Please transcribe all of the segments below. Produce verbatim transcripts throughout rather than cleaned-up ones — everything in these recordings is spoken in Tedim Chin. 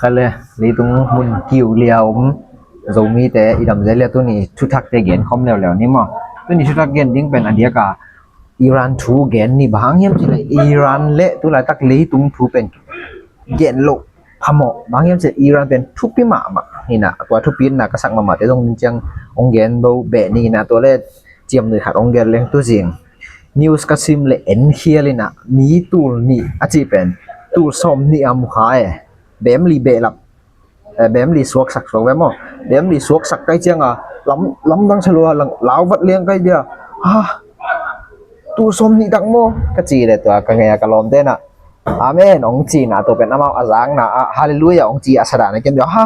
Leitung mun kiu lia om Zomite i dam zel lia tuni thuthakte gen khawm leuleu ni maw? Tuni thuthak gen ding pen a diaka Iran thu gen ni. Bang hang hiam cih leh Iran le tulaitak leitung thu pen gen loh phamawh. Bang hang hiam cih leh Iran pen thupi mahmah hi na, tua thupi na ka sak mahmahte zong ding ciang hong gen bo beh ni na, tua le ciamnuih khat hong gen leng tu zing. News ka sim le en khial in a, mi tul nih a cih pen tul sawm nih a mu kha e. Bem li behlap, eh, bem li suaksak suak ve maw? Bem li suaksak kai cianga lam, lamdang sa lua lang lau vat liang kai dia. Ha, tul sawm nih tak maw? Ka ci le tua ka ngei a ka lawmte na, amen hong ci na, tua pen amau a zang na a, halleluia hong ci a sa dan a ken dia. Ha,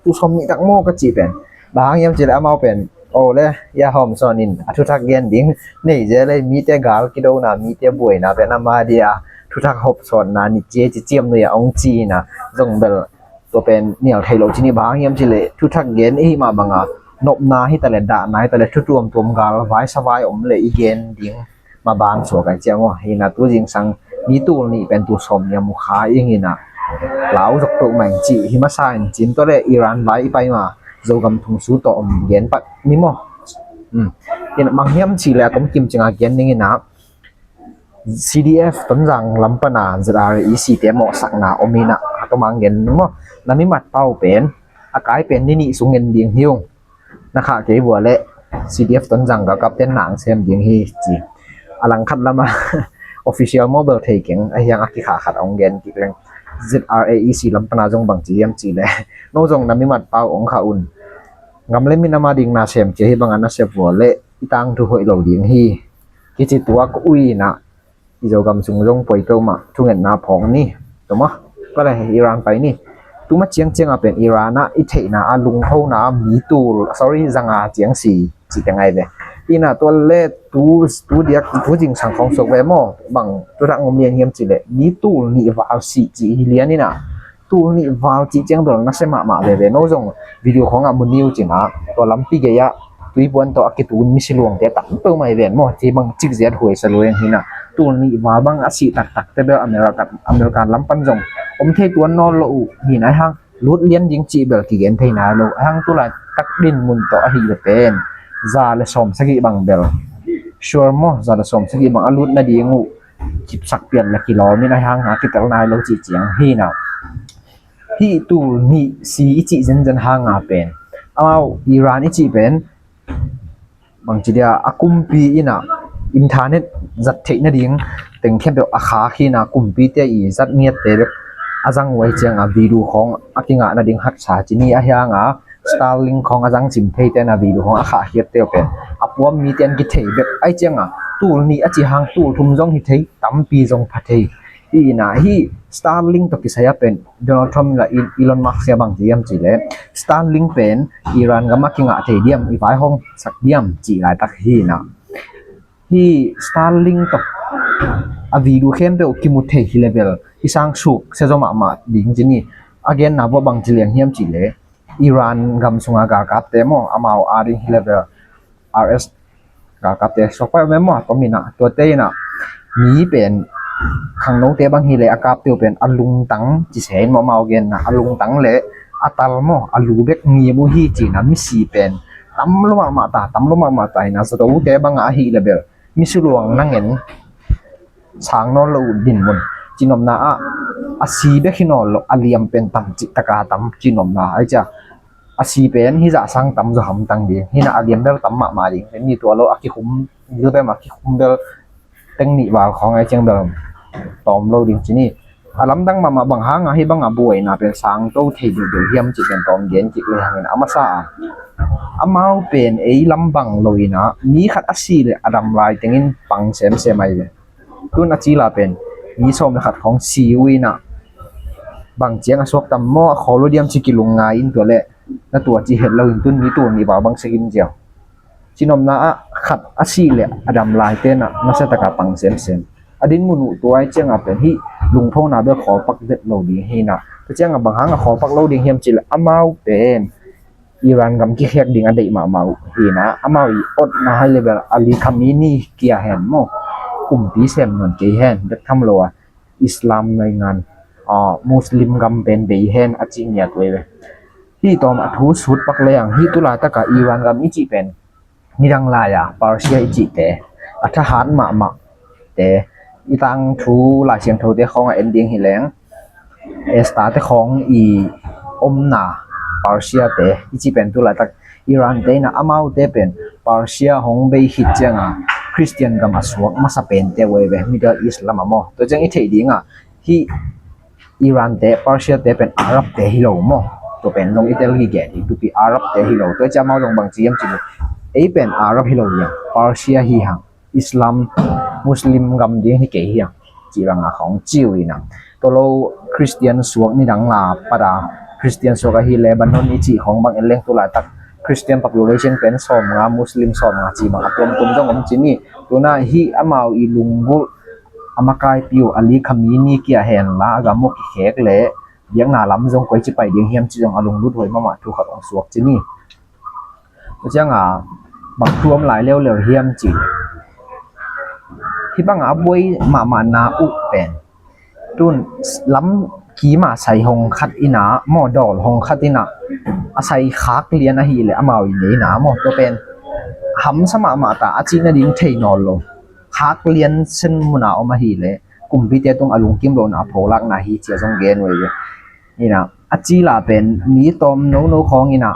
tul sawm nih tak maw ka ci pen. Bang hang hiam ci le amau pen, o le, ya hawm sawn in a thuthak gen ding nei zel ei, mite gal kido na, mite buai na pen ama dia thuthak hawm sawn na ni ci e ci ciamnuih a hong ci na, zong bel tua pen nial thei lo ci ni. Bang hang hiam ci le thuthak gen i hih mah banga nopna hi ta le, dahna hi ta le, thu tuamtuam gal vai sa vai om le i gen ding ma bang suak ai ciang aw. Hi na, tu zingsang mi tul nih pen tul sawm nih a mu kha ing hi na, lau zok peuh mah ing ci hi masa ing cin, tua le Iran vai i pai ma Zogam thungsu tawh om gen pat ni maw? Hmm. Hi na, bang hiam ci le a tom kim cinga gen ning hi na, C D F Tonzang lam pana Z R A E C te mawhsakna om hi na, a tom ang gen ni maw? Na mi mat pau pen a kai pen ni nih sung en ding hi ung. Na khah kei vua le C D F Tonzang galkapte nang sem ding hi ci. A langkhat lama official mobile thei keng a hiang a kikhah khat hong gen kik leng, Z R A E C lam pana zong bang ci hiam ci le, no zong na mi mat pau hong khah un. Ngam le min ama ding na sem cia hi banga na sep vua le i tangthu hoih lo ding hi. Kici tuak ui na, i Zogam sung zong poi peuhmah thungetna phawng ni. Tua maw? Tua le Iran pai ni. Tuma ciangcianga pen Iran ah i theihna a lunghona mi tul, sorry, zanga ciang si cihte ngai ve. Hi na, tua le tu, tu diak, tu zingsang khawng suak ve maw? Bang tu rak ngom lian hiam ci le mi tul nih val si ci hi lian hi na. Tul nih val cih ciang bel nasia mahmah veve. No zong video khawngah mu ni uh cin ah, tua lampi gei ah tuipuan tawh a kitun misi luangte tam peuhmah hi ven maw? Ci bang cik ziat huaisa luang hi na. Tul nih val bang a sih taktakte bel America, American lam pan zong om thei tuan nawn lo uh hi na. Ahi hang lut lian ding cih bel kigen thei nai lo. Ahi hang tulaitak dinmun tawh ahih le pen za le sawm sagih bang bel, sure maw, za le sawm sagih bang a lut nading uh kipsak pian le kilawm in, ahi hang a kitel nai lo cih ciang hi na. Hih tul nih si i cih zenzen hanga pen, amau Iran i cih pen bangci dia, a kumpi in a internet zat theih nading teng khempeuh a khak hi na, kumpite i zat ngiatte bek a zang uh ai cianga video khawng a kingah nading haksa ci ni. Ahi hanga Starlink khawng a zang cim theite na video khawng a khah khiatte uh pen a puam mite an kithei bek ai cianga tul nih a ci hang tul thum zong hi thei, tampi zong pha thei. Hi na, hih Starlink tawh kisai a pen Donald Trump la Elon Musk sia bang ci hiam ci le, Starlink pen Iran gam a kingah thei diam, i vaihawm sak diam cih laitak hi na. Hih Starlink tawh a video khempeuh kimu thei hi le bel i sang suk sia zaw mahmah ding ci ni. A genna bua bang ci liang hiam ci le, Iran gam sunga galkapte maw, amau a ding hi le bel R S galkapte suak pai om e maw, a tom in a, tuate in a mi pen khangnote bang hi le a kapte uh pen a lungtang ci se in maw, amau genna a lungtang le a tal maw, a lu bek ngim uh hi ci na. Misi pen tam lo mahmah ta, tam lo mahmah ta hi na. Zatote banga ahih le bel misi luang nang en sang nawn lo uh dinmun. Cinopna ah a si bek hi nawn lo, a liam pen tam cih taka tam cinopna ai cia. A si pen hi zah sang tam zaw hamtang ding hi na, a liam bel tam mahmah ding. Mi tua lo a kikhum, bil bel a kikhum bel teng nih val khawng ai ciang bel tawm lo ding ci ni. A lamdang mahmah bang hanga hih banga buaina pen sang to thei deuhdeuh hiam cih pen tawm gen kik le hangin a masa a, amau pen ei lam bang lo in a, mi khat a si le a dam lai tengin pang semsem ai ve. Tun a cila pen mi sawm le khat khawng si uh in a, bang ciang a suak tam maw, a khawl uh diam ci kilung ngai in, tua le na tua ci het lo in tun mi tul nih val bang segim ziau. Cinopna ah khat a si le a dam laite na nasia taka pang semsem. A dinmun uh tua ai cianga pen hih lungphona bel khawlpak vet lo ding hi na. Tua cianga bang hanga khawlpak lo ding hiam ci le, amau pen Iran gam kikhiak ding a deih mahmah uh hi na. Amau i otna hai le bel Ali Khamenei kia hen maw, kumpi sem nawn kei hen, bek tham lo a Islam naingan Muslim gam pen bei hen a ci ngiat uh ei ve. Hih tawm a thu sut pak leng, hih tulaitak a Iran gam i cih pen nidang lai-a Persia i cihte, a thahat mahmahte, i tangthu Lai Siangthote khawngah en ding hi leng, Esther-te khawng i omna Persia-te i cih pen tulaitak Iran-te in ah, amaute pen Persia hong bei khit ciangah Khristian gam a suak masa pente uh ei ve, Middle East lamah maw. Tua ciang i theih dingah hih Iran-te, Persia-te pen Arab-te hi lo maw. Tua pen zong i tel gige ding thupi, Arab-te hi lo. Tua ciang amau zong bangci hiam cih leh, ei pen Arab hi lo hiam, Persia hi hang, Islam, Muslim gam ding hi kei hiam, cih bangah khawng ci uh hi na. Tua lo Khristian suak nidang lai-a pat a, Khristian suak ahi Lebanon i cih khawng bang en leng tulaitak Khristian population pen sawmnga, Muslim sawmnga cih bang a tuamtuam zong om ci ni. Tuna hih amau i lunggulh a makaipi uh Ali Khamenei kia hen la, a gam uh kikhek leh biakna lam zong koici pai ding hiam cih zong a lunglut huai mahmah thu khat hong suak ci ni. Tua ciangah bang thu om lai leuleu hiam cih leh, hih bangah a buai mahmahna uh pen tun lam kima sai hong khat in ah, mawdawl hong khat in ah, a sai khak lian ahih leh amau i ngeina maw, tua pen hamsa mahmah ta, a cih nading thei nawn lo, khak lian sen muna om ahih leh kumpite tung a lungkim lohna, a pholakna hi ci-a zong gen uh ei ve. Ina, a cila pen mi tawm nono khawng in ah,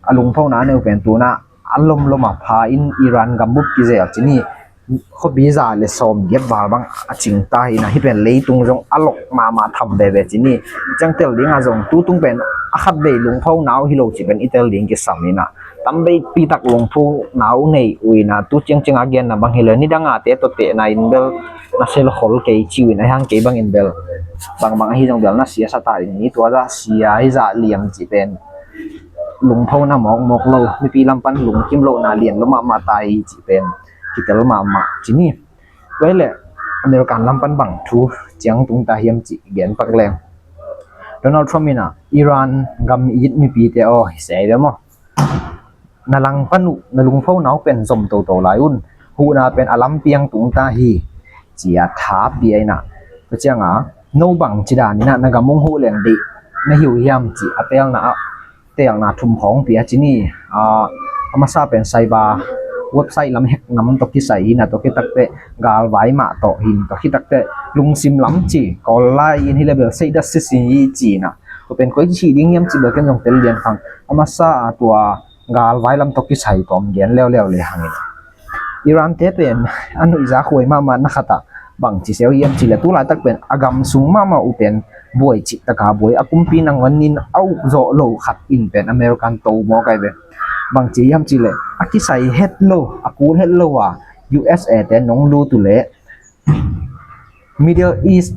a lungphona a neu pen tuna a lomlom a pha in Iran gambup kizel ci ni. Khuapi za le sawmgiat val bang a cing ta hi na, hih pen leitung zong a lok mahmah tham veve ci ni. Ciang tel dingah zong tutung pen a khatvei lungphona uh hi lo cih pen i tel ding kisam hi na. Tamveipi tak lungphona uh nei uh hi na, tu ciangciang a genna bang hi le, nidang a te tawh tehna in bel na sel khol kei ci uh hi na, hang kei bangin bel bangbang ahi zong bel na sia sa ta in, ni tua zah sia hi zah liam cih pen lungphona mawkmawk lo, mipi lam pan lungkim lohna lian lo mahmah ta hi cih pen kitel mahmah ci ni. Tua hi leh American lam pan bang thu ciang tung ta hiam cih gen pak leng, Donald Trump in ah Iran gam it mipite aw, hi sei ve maw, na langpan uh, na lungphona uh pen zom toto lai un, huhna pen a lampiang tung ta hi, ci-a tha pia in ah. Tua ciangah no bang ci dan in ah na gam hong huh leng deih na hi uh hiam cih a telna ah, telna thum khawng pia ci ni. A masa pen cyber website lam hack ngam tawh kisai hi na, tua khit takteh galvai mah tawh hi na, tua khit takteh lungsim lam ci, Kawl lai in hi leh bel seidat sisi hi ci na. Tua pen koi ci ding hiam cih bel ken zong tel lian khang. A masa a tua galvai lam tawh kisai tawm gen leuleu le hang in, Iran-te pen a nuihzak huai mahmah na khat ah bang ci seuh hiam cih leh, tulaitak pen a gam sung mahmah uh pen buai cih taka buai, a kumpi nangawn in a uk zawh lo khat in pen American to mawk ai ve. Bang ci hiam cih leh, a kisai het lo, a kul het lo a U S A te nong lut uh leh Middle East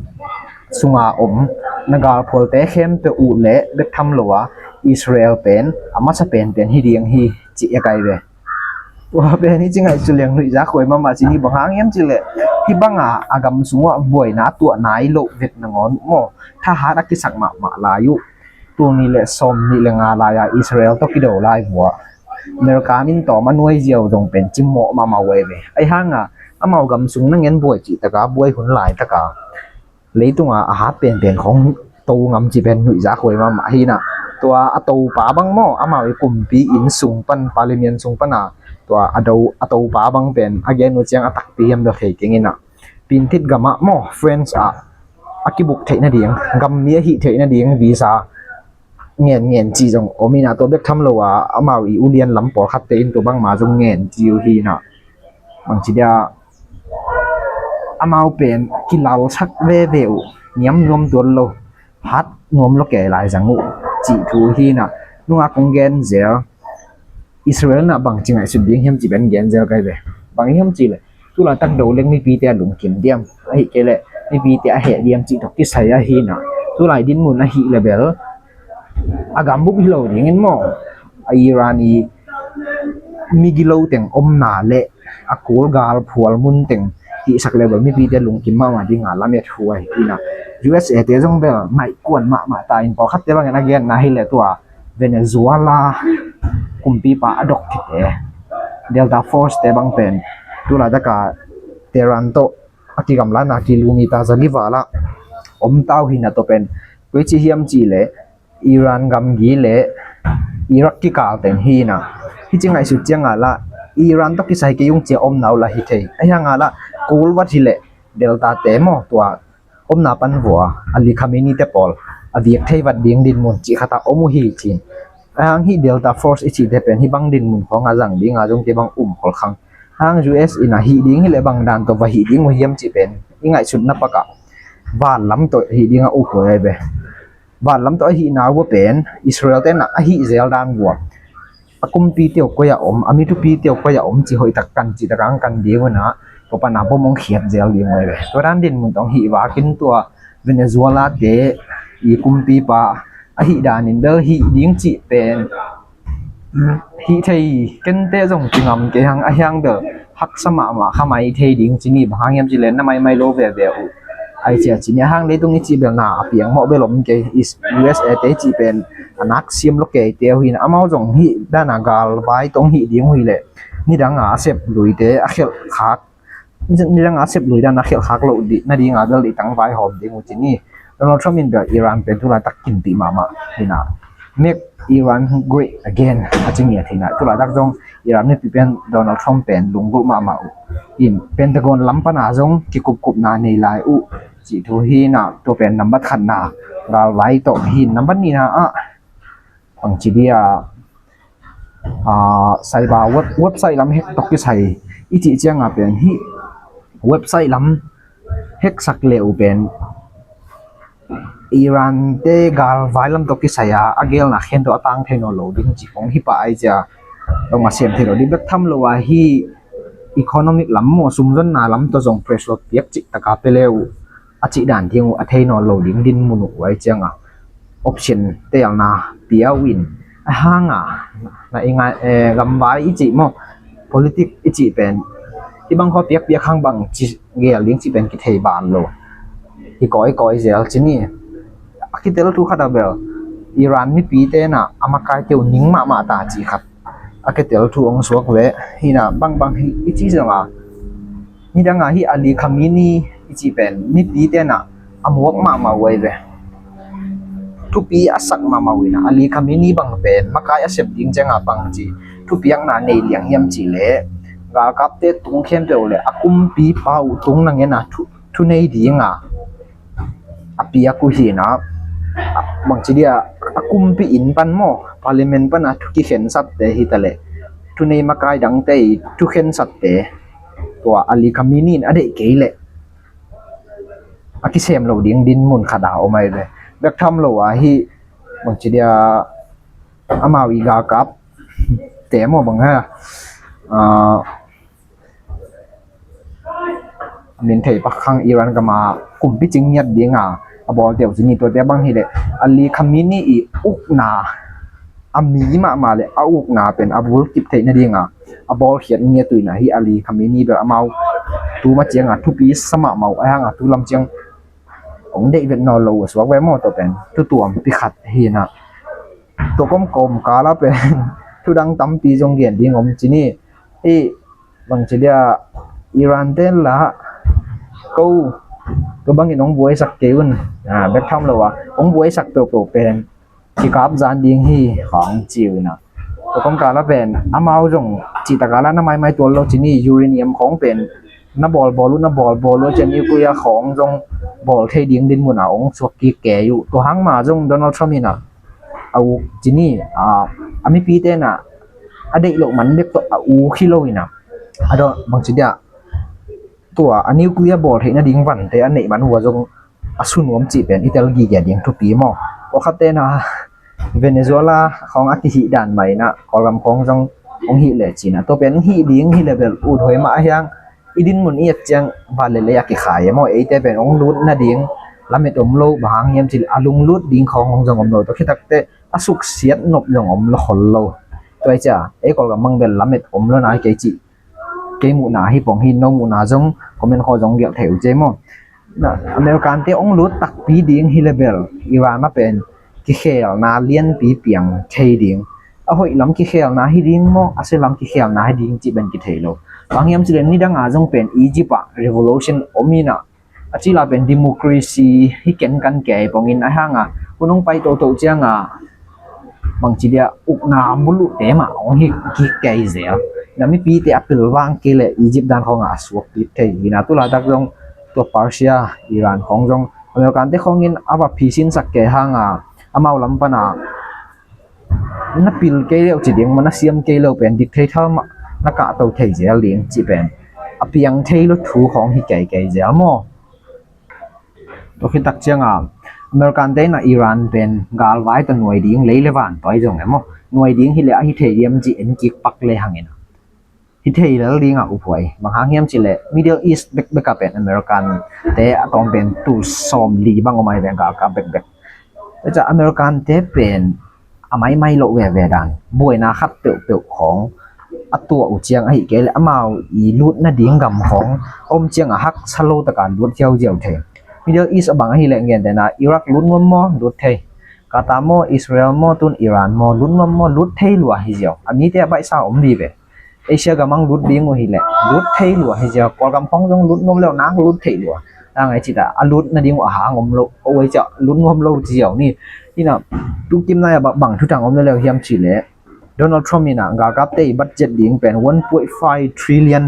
sunga om na galphualte khempeuh uh leh bek tham lo a Israel pen a masa penpen hi ding hi, ci-a kai ve. Tua pen hi ci ngaihsut leng nuihzak huai mahmah ci ni. Bang hang hiam cih leh, hih banga a gam sungah buaina a tuah nai loh vet nangawn uh maw, thahat a kisak mahmah lai uh. Tul nih le sawm nih le nga lai-a Israel tawh kido lai vua American in tawm a nuai ziau zong pen cimmawh mahmah uh ai ve. Ahi hanga amau gam sung nangawn buai cih taka buai hun laitaka leitunga a hat penpen khawng to ngam cih pen nuihzak huai mahmah hi na. Tua a topa bang maw, amau i kumpi inn sung pan, parliament sung pana tua a do, a topa bang pen a gen uh ciang a takpi hiam bel thei keng in ah, Pinthit gamah maw, France ah a kibuk theih nading, gam mi a hih theih nading visa ngen ngen ci zong om in ah, tua bek tham lo a amau i ulian lam pawlkhatte in tua bangma zong ngen ci uh hi na. Bangci dia amau pen kilalsak veve uh, niam nuam tuan lo, hat nuam lo kei lai zang uh, cih thu hi na. Nungak kong gen zel, Israel na bang ci ngaihsut ding hiam cih pen gen zel kai ve. Bang hiam cih leh, tulaitak do leng mipite a lungkim diam, ahi kei leh mipite a heh diam cih tawh kisai ahi na. Tulai dinmun ahi leh bel a gambup hi lo dingin maw, a Iran i migilo teng omna le a kul galphual mun teng hihsak le bel mipite lungkim mahmah dinga lamet huai hi na. U S A te zong bel ngaihkuan mahmah ta in, pawlkhatte bangin a genna hi leh tua Venezuela kumpipa a dok khite, Delta Force te bang pen tulaitaka Tehran tawh a kigamlatna kilometer za li val ah om ta uh hi na, tua pen koi ci hiam cih leh Iran gamgi le Iraq kikal teng hi na. Hih ci ngaihsut ciang a lah Iran tawh kisai kei ung ci a omna uh lah hi thei. Ahi hang a lah kul vat hi leh Delta te maw, tua omna pan vua Ali Khamenei te pawl a viak thei vat ding dinmun cih khat a om uh hi cin. Ahi hang hih Delta Force i cihte pen hih bang dinmun khawng a zang ding a zong kei bang um khol khang. Ahi hang U S in a hih ding hi leh bang dan tawh va hih ding uh hiam cih pen i ngaihsutna pak ah vanlam tawh hih ding a uk uh ahi ve. Vanlam tawh ahihna uh a pen Israel te na ahih zel dan vua a kumpi teuh koi a om, a mi thupi teuh koi a om ci hoih tak kan cih tak ang kan ding uh na, tua pan a bom hong khiat zel ding uh ahi ve. Tua dan dinmun tawh hih vakin tua Venezuela te i kumpipa ahih danin bel hih ding cih pen hih thei kente zong ci ngam kei hang, ahi hang bel haksa mahmah kha mai thei ding ci ni, bang hang hiam cih leh na maimai lo veve uh. Ai cia ci ni, ahi hang leitung i cih bel na a piang mawh bel om kei, U S A te i cih pen a nak siam lo kei te uh hi na, amau zong hih dan a galvai tawh hih ding uh hi leh nidang a a sep luite a khelh khak, nidang a a sep lui dan a khelh khak loh dih nading a bel i tang vaihawm ding uh ci ni. Donald Trump in bel Iran pen tulaitak kinpih mahmah hi na, make Iran great again a ci ngiat hi na. Tulaitak zong Iran mipi pen Donald Trump pen lunggulh mahmah uh in Pentagon lam pan a zong kikupkupna nei lai uh cih thu hi na. Tua pen nambat khatna galvai tawh hi. Nambat nihna ah bang ci dia, ah, cyber web, website lam hack tawh kisai i cih ciang a pen hih website lam hack sak le uh pen Iran te galvai lam tawh kisai a a gelna khempeuh a tang thei nawn lo ding cih khong hi pah ai cia, dong a sem thei lo ding bek tham lo a, hih economic lam maw, sumzonna lam tawh zong pressure piak cih tak a pia le uh a cih dan ding uh a thei nawn lo ding dinmun uh ai ciang a option telna pia uh in, ahi hang a na i ngai, eh, gamvai i cih maw, politic i cih pen hih bang khaw piakpiak hang bang ci gel ding cih pen kithei ban lo. Hi kawikawi zel ci ni. A kitel thu khat a bel Iran mipi te na a makai teuh ning mahmah ta cih khat a kitel thu hong suak ve. Hi na, bangbang hi i cih zong a, nidang a hih Ali Khamenei i cih pen mipi te na a muak mahmah uh ai ve. Thupi a sak mahmah uh hi na, Ali Khamenei bang pen makai a sep ding ciang a bang ci thupiakna nei liang hiam cih leh galkapte tung khempeuh le a kumpipa uh tung na ngen a thu, thu nei ding a a piak uh hi na. Bang ci dia, a kumpi inn pan maw, parliament pan a thu kikhensatte hi ta leh, thu nei makai dangte i thu khensatte tua Ali Khamenei in a deih kei leh a kisem lo ding dinmun khat a om ai ve. Bek tham lo a hih bang ci dia, amau i galkap te maw, bang ha, ah, a min thei pak khang, Iran gam a kumpi cing ngiat ding a a bawl teuh ci ni. Tuate bang hi leh Ali Khamenei i ukna a mi mahmah le a ukna pen a bul kip theih nading a a bawl khiat ngiat uh hi na. Hih Ali Khamenei bel amau tu ma ciang a thupi sa mahmah uh, ahi hang a tu lam ciang hong deih vet nawn lo uh a suak ve maw. Tua pen thu tuampi khat hi na. Tua kawmkawm kal a pen thu dang tampi zong gen ding om ci ni. Hih bang ci dia, Iran te lah ko tua bangin hong buaisak kei un. Ah, bek tham lo a hong buaisak peuhpeuh pen kikap zan ding hi khawng ci uh hi na. Tua kawm kal a pen amau zong cih tak a lah na maimai tual lo ci ni, uranium khawng pen na bawlbawl uh, na bawlbawl uh a ciang nuclear khawng zong bawl thei ding dinmun a hong suak kik kei uh. Tua hang ma zong Donald Trump hi na a uk ci ni, a, a mipite na a deih loh man bek tawh a uk hi lo hi na. A dawh bang ci dia, tua a nuclear bawl theih nading vante a neih man uh a zong a su nuam cih pen i tel gige ding thupi maw. Tua khatte na Venezuela khawng a kihih dan mah hi na, Kawlgam khawng zong hong hih leh ci na. Tua pen hih ding hi leh bel ut huai mah, ahi hang i dinmun i et ciang van le lei a kikhai e maw. Eite pen hong lut nading lamet om lo, bang hang hiam cih leh a lunglut ding khawng hong zong om lo. Tua khit takte a suksiat nop zong om lo khol lo. Tua hi cia, ei Kawlgam bang bel lamet om lo na hi kei cih kei muhna hi pong hi, no muhna zong comment khaw zong gelh thei uh cia maw. Na, American te hong lut takpi ding hi leh bel Iran a pen kikhelna lianpi piang thei ding, a hoih lam kikhelna hi ding maw, a sia lam kikhelna hi ding cih pen kithei lo. Bang hiam cih leh nidang a zong pen Egypt ah revolution om hi na, A cila pen democracy hi ken kan kei pongin a hanga hun hong pai toto cianga bangci dia ukna buluhte mah hong hi kik kei zel. Na mipite a pilvang kei le Egypt dan khonga a suak kik thei hina, tulaitak zong tua Persia, Iran khong zong American te khongin a va phisinsak kei hanga amau lam pana na pil kei leuh ci ding maw, na siam kei leuh pen dictator mah na kahto thei zel ding ci pen a piang thei lo thu khong hi kei kei zel maw? Tua khitak cianga American te na Iran pen galvai ta nuai ding lei le van toi zong emaw nuai ding hi le a hi thei diam ci en kik pak le hangin hi thei lel dinga uphuai. Bang hang hiam cileh Middle East bekbek a pen American te a tawm pen tul sawm li bang om ai pen galkap bekbek. Tua ciah American te pen a maimai loh veve dan buaina khat peuhpeuh khawng a tuah uh ciang ahi kei le amau i lut nading gam khawng a om ciang a haksa lo taka lut hiauhiau thei. Middle East a bang ahileh gentena Iraq lut nuam maw lut thei. Qatar maw Israel maw tun Iran maw lut nuam maw lut thei lua hi ziau. A mite a baihsa om vive. Asia gamang lut ding uh hileh lut thei lua hi ziau. Kawlgam khawng zong lut nuam leuh nak lut thei lua. Tangai cita a lut nading uh a hang om lo. Owei ciah lut nuam lo ci ziau ni. Hina tukimnai a bang thutang om leleu hiam cileh Donald Trump ina galkapte i budget ding pen one point five trillion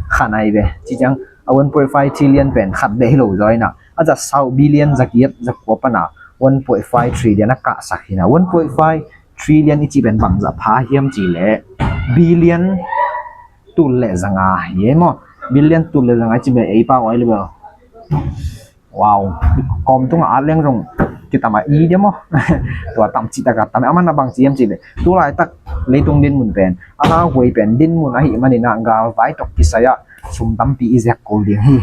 khanai ve. Ci ciang a one point five trillion pen khat beh hi lo zaw ina a za sau billion za giat za kua pana one point five trillion a kahsak hina. One point five trillion i ci pen bangzah pha hiam cileh billion tul le zanga hi e maw? Billion tul le zanga i ci pen ei pau ai le bel. Wow, kawm tunga at leng zong kitam a i dia maw? Tua tam cih taka tam a man a bang ci hiam cileh tulaitak leitung dinmun pen a lauhuai pen dinmun ahi manina galvai tok kisai ah sum tampi i ziak kul ding hi.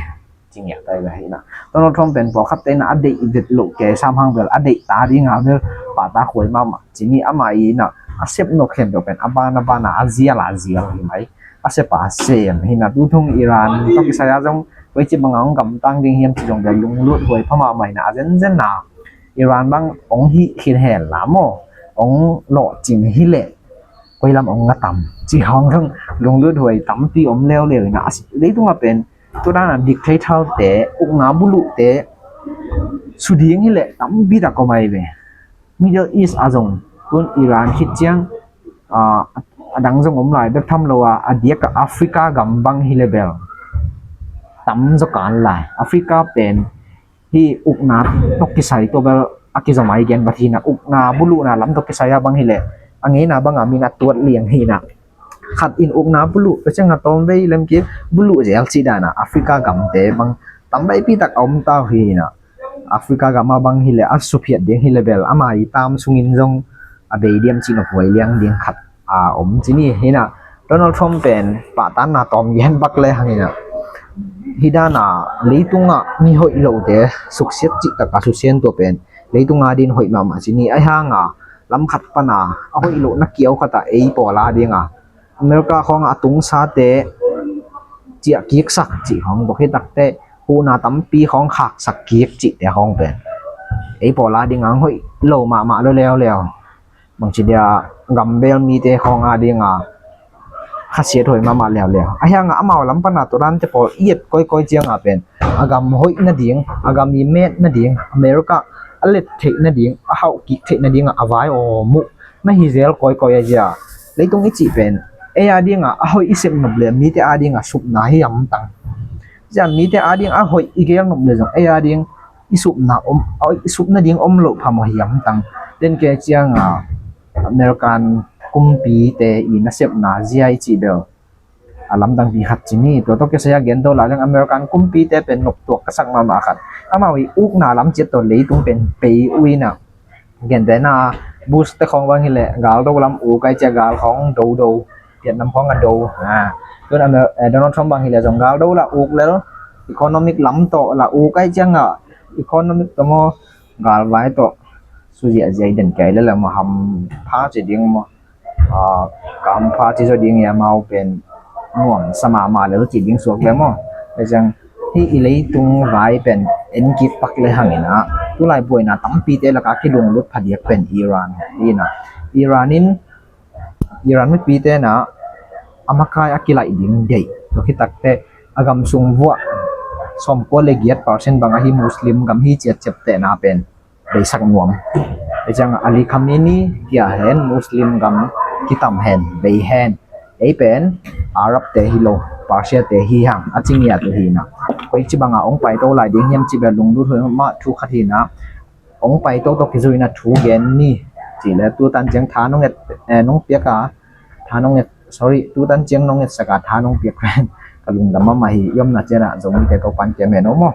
Cingiak tai ve hina. Donald Trump pen pawlkhat te ina a deih i det loh ke sam hang bel a deih ta dinga bel pata khuai mahmah. Cini ama ina a sep nok khen deuh pen a ban a bana a zial a zial hi mai. A sepa sem hina tuthung Iran tawh kisai a zong koici banga hong gamtang ding hiam ci zong bel lunglut huai pha mahmah hina a zenzen a Iran bang hong hih khin hen la maw? Hong lawhcing hileh koi lam hong nga tam ci hong zong lunglut huai tampi om leuleu hina a leitungah pen Tua dana dictator te ukna buluh te suding hileh tampi tak om ai ve. Middle East a zong tun Iran khit ciang a dang zong om lai bek tham lo a a diak a Africa gam bang hileh bel tam zaw kan lai. Africa pen hi ukna tawh kisai tua bel a kizom ai gen bathina ukna buluhna lam tawh kisai a bang hileh a ngeina banga min a tuat liang hina. Khat in ukna buluh peceng a tawm vei lemkip buluh zel cih dana Africa gamte bang tam veipi tak a om tau hina. Africa gama bang hileh a suphiat ding hileh bel ama i tam sungin zong a bei diam cih na huai liang ding khat a om cini hina. Donald Trump pen pahtanna tawm gen bak le hangina hidana leitungah mi hoih lote suksiat cih taka susian tua pen leitunga din hoih mahmah cini ai hanga lam khat pana a hoih loh na kiau khata ei pawla dinga America khawng a tungsate ciah kiksak cih khawng bawk hi takte huhna tampi khawng khaksak kik cihte khawng pen ei pawla dinga hoih lo mahmah lo leuleu. Bangci dia gambel mite khawng a dinga khasiat huai mahmah leuleu. A hianga amau lam pana turan te pawl i et koikoi cianga pen a gam hoih nading a gam i met nading America a let theih nading a hauh kik theih nadinga a vai awm uh na hi zel koikoi a zia. Leitung i cih pen ei a dinga a hoih i sep nop le mite a dinga supna hi amtang. Zia mite a dinga a hoih i gel nop le zong ei a ding i supna om i supna ding om loh phamo hi amtang. Denke cianga American kumpite i nasepna zia i cih bel a lamdang pi khat cini tua tawh kisai a gen to la leng American kumpite pen noptuak ka sak mahmah khat. Amau i ukna lam ciat tawh leitung pen pei uina gentena Bush te khawng bang hileh gal do lam uk ai cia gal khawng do do Vietnam khawng a do. Tun Donald Trump bang hileh zong gal do la uk lel economic lam tawh la uk ai cianga economic tawh maw galvai tawh suziahziah i den kei lel a maw hampha ci ding maw kampha ci zaw ding i amau pen nuam sa mahmah lel ci ding suak le maw. Pai ciang hi i leitung vai pen en kik pak le hangin ah tulai buaina tampite laka kilunglut phadiak pen Iran hi ina Iran in Iran mipite na a makai a kilaih ding deih tua khitakte a gam sung vuah sawmkua le giat percent bang ahi Muslim gam hi ciat ciaptehna pen beisak nuam. Ei ciang Ali Khamenei kia hen Muslim gam kitam hen, bei hen. Ei pen Arab te hi lo, Persia te hi hang a ci ngiat uh hi na. Koi ci banga ong paito lai ding hiam ci bel lunglut huai mah thu khat hi na. Ong paito tawh kizui na thu gen ni. Ci le tu tan ciang tha nong et, eh, nong piak a, tha nong et, sorry, tu tan ciang nong etsak a tha nong piak pen ka lungdam mahmah hi. I omna ciang ah Zomite Topan kem hen o maw.